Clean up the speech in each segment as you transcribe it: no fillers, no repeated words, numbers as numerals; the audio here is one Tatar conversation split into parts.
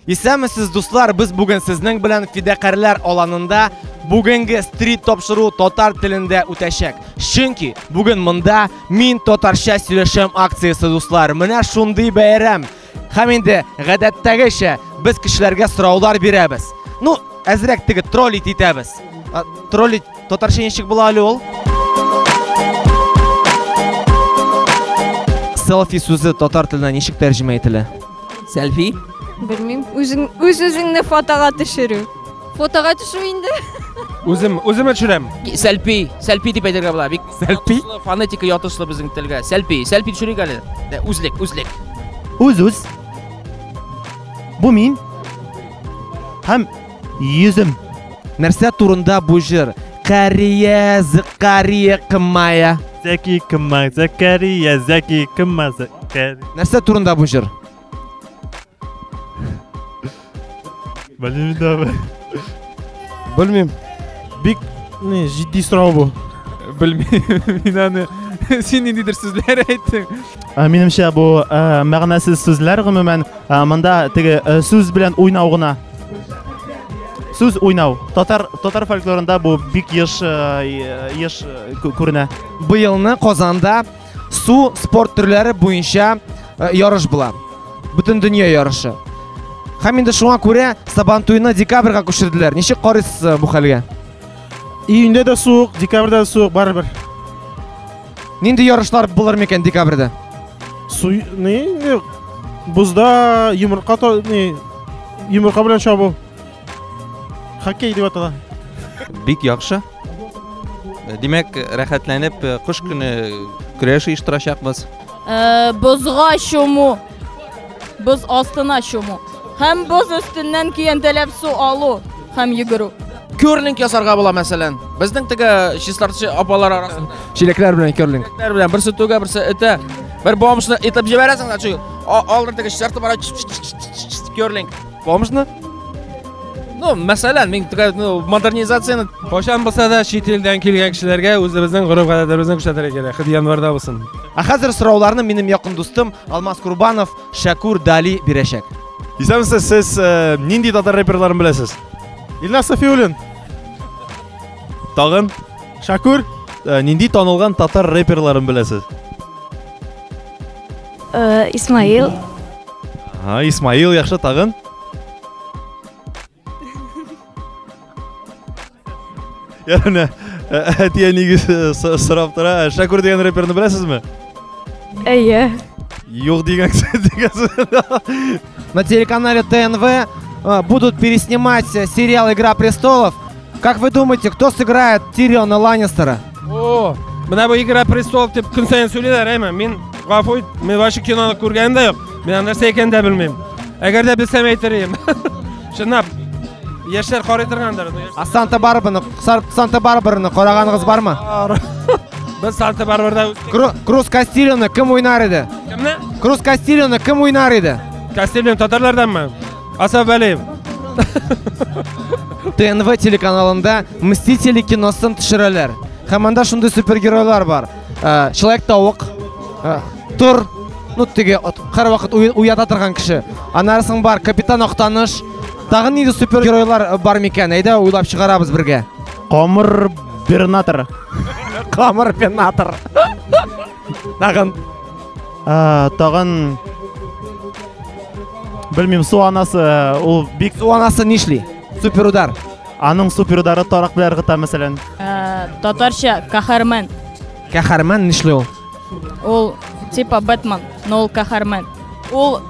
Исәнмесез, дуслар! Без бүген сезнең белән Фидакарьләр аланында бүгенге стрит тапшыру татар телендә үтәчәк. Чөнки бүген монда Мин татарча сөйләшәм акциясе, дуслар. Менә шундый бәйрәм. Һәм инде гадәттәгечә без кешеләргә сораулар бирәбез. Ну, әзрәк теге троллить итәбез. Троллить татарча ничек була әле ул? Селфи сүзе татар теленә ничек тәрҗемә ителә? Сәлфи? Белмим. Үзең үз-үзеңне фотога төшерү. Фотога төшү инде. Үзем, үземә төшерәм. Сәлпи, сәлпи дип әйтергә була. Бик Сәлпи? Фонетика ятышлы безнең телгә. Сәлпи, сәлпи төшерик әле. Үзлек, үзлек. Үз-үз. Бу мин. Һәм йөзем. Нәрсә турында бу җыр? Кария, Зыкария, Кымая. Зәки кымма, Зәкәрия, Зәки кымма, Зәкәрия. Нәрсә турында бу җыр? Белмим дә. Белмим. Бик не, җитди сорау бу. Белмим. Мин аны син ниндидер сүзләр әйттең. Минемчә бу мәгънәсез сүзләр гомумән монда теге сүз белән уйнау гына. Сүз уйнау. Татар татар фольклорында бу бик еш еш күренә. Быелны Казанда су спорт төрләре буенча ярыш була. Бөтен дөнья ярышы. Һәм инде шуңа күрә Сабантуйны декабрьгә күчерделәр. Ничек карыйсыз бу хәлгә? Июньдә дә суык, декабрьдә дә суык, барыбер. Нинди ярышлар булыр микән декабрьдә? Су не, бозда йомырка не, йомырка белән чабу. Хоккей дип атала. Бик яхшы. Димәк, рәхәтләнеп кыш көне көрәш оештырачакбыз. Бозга чуму. Боз астына чуму. Һәм боз өстеннән көянтәләп су алу һәм йөгерү. Керлинг ясарга була, мәсәлән. Безнең теге чистартчы апалар арасында. Чиләкләр белән керлинг. Чиләкләр белән берсе түгә, берсе этә. Бер бомжны итеп җибәрәсең дә, чү. Алдан теге чистартып бара. Керлинг. Бомжны? Ну, мәсәлән, мин теге, ну, модернизацияне Кайчан булса да чит илдән килгән кешеләргә үзебезнең гореф-гадәтләребезне күрсәтергә кирәк. Хәзер январьда булсын. Ә хәзер сорауларны минем якын дустым Алмаз Курбанов, Шәкүр Дали бирәчәк. Исәнмесез, сез нинди татар рэперларын беләсез? Илназ Сафиуллин. Тагын? Шәкүр. Нинди танылган татар рэперларын беләсез? Исмаил. Ага, Исмаил, яхшы, тагын? Ягъни, әти-әнигез сорап тора, Шәкүр дигән рэперны беләсезме? Әйе. Юк дигән дигән. На телеканале ТНВ будут переснимать сериал «Игра престолов». Как вы думаете, кто сыграет Тириона Ланнистера? О, менә бу «Игра престолов» дип көн саен сөйлиләр, әйме? Мин гафу ит, мин вообще киноны күргәнем дә юк. Мин аның нәрсә икәнен дә белмим. Әгәр дә белсәм әйтер идем. Чынлап, яшьләр карый торгандыр. А Санта-Барбараны, Санта-Барбараны караганыгыз бармы? Без Санта-Барбарада үстек. Круз Кастильоны кем уйнар иде? Кемне? Круз Кастильоны кем уйнар иде? Кастильон татарларданмы? Асаф Вәлиев. ТНВ телеканалында Мстители киносын төшерәләр. Һәм анда шундый супергеройлар бар. Человек-тавык, Тор, ну теге һәрвакыт уята торган кеше. Аннары соң бар Капитан Актаныш. Тагын нинди супергеройлар бар микән? Әйдә уйлап чыгарабыз бергә. Камыр Бернатор. Камыр Бернатор. Тагын. Тагын белмим, су анасы, ул бик Су анасы нишли? Суперудар. Аның суперудары тарак белән ыргыта, мәсәлән. Татарча Кахармен. Кахармен нишли ул? Ул типа Бэтмен, но ул Кахармен. Ул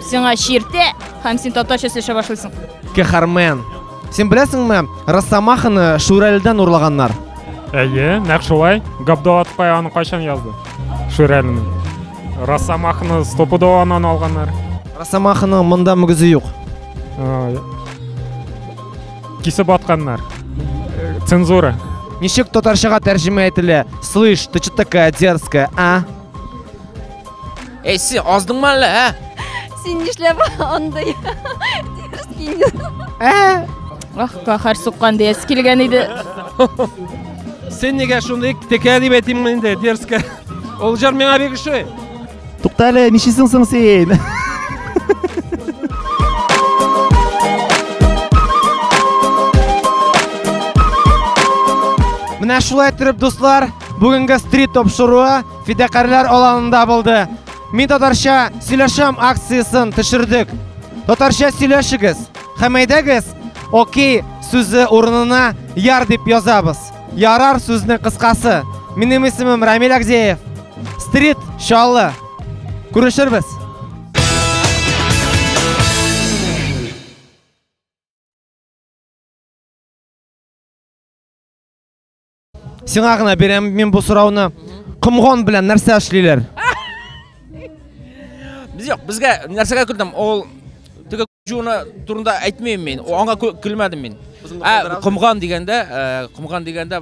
сиңа чиртә һәм син татарча сөйләшә башлыйсың. Кахармен. Син беләсеңме, Росомаханы Шүрәледән урлаганнар? Әйе, нәкъ шулай. Габдулла Тукай аны кайчан язды? Шүрәлене. Росомаханы стопудово аннан алганнар. Росомаханың монда мөгезе юк. Кисеп атканнар. Цензура. Ничек татарчага тәрҗемә ителә? Слышь, ты чё такая дерзкая, а? Эй, син аздыңмы әллә, ә? Син нишләп андый дерзкий? Ә? Ах, каһәр суккан диясе килгән иде. Син нигә шундый текә дип әйтим инде, дерзкая? Ул җыр миңа бик ошый. Тукта әле, ничесең соң син? Менә шулай иттереп, дуслар, бүгенге стрит тапшыруы Фидакарьләр аланында булды. Мин татарча сөйләшәм акциясен төшердек. Татарча сөйләшегез һәм әйдәгез, окей сүзе урынына яр дип язабыз. Ярар сүзнең кыскасы. Минем исемем Рамил Агдеев. Стрит Чаллы. Күрешербез. Сиңа гына бирәм мин бу сорауны. Комган белән нәрсә эшлиләр? Без юк, безгә нәрсәгә көлдем? Ул теге жуны турында әйтмим мин. Аңа көлмәдем мин. Ә комган дигәндә, комган дигәндә,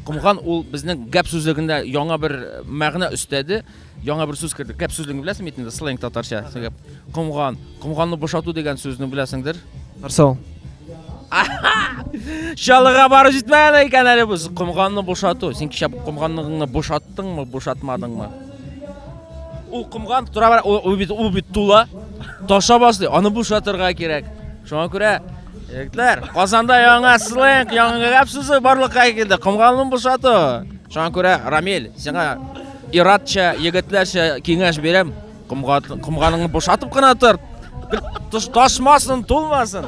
комган ул безнең гәп сүзлегендә яңа бер мәгънә өстәде, яңа бер сүз керде. Гәп сүзлеген беләсеңме бит инде, сленг татарча. Комган, комганны бушату дигән сүзне беләсеңдер? Нәрсә ул? Чаллыга барып җитмәгән икән әле без. Комганны бушату. Син кичә комганыңны бушаттыңмы, бушатмадыңмы? Ул комган тора бара, ул бит, ул бит тула. Таша башлый, аны бушатырга кирәк. Шуңа күрә, егетләр, Казанда яңа сленг, яңа гәп сүзе барлыкка килде. Комганны бушату. Шуңа күрә, Рамил, сиңа иратча, егетләрчә киңәш бирәм. Комганыңны бушатып кына тор. Ташмасын, тулмасын.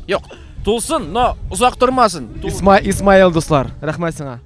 Юк, тулсын, но озак тормасын. Исмаил, дуслар, рәхмәт сиңа.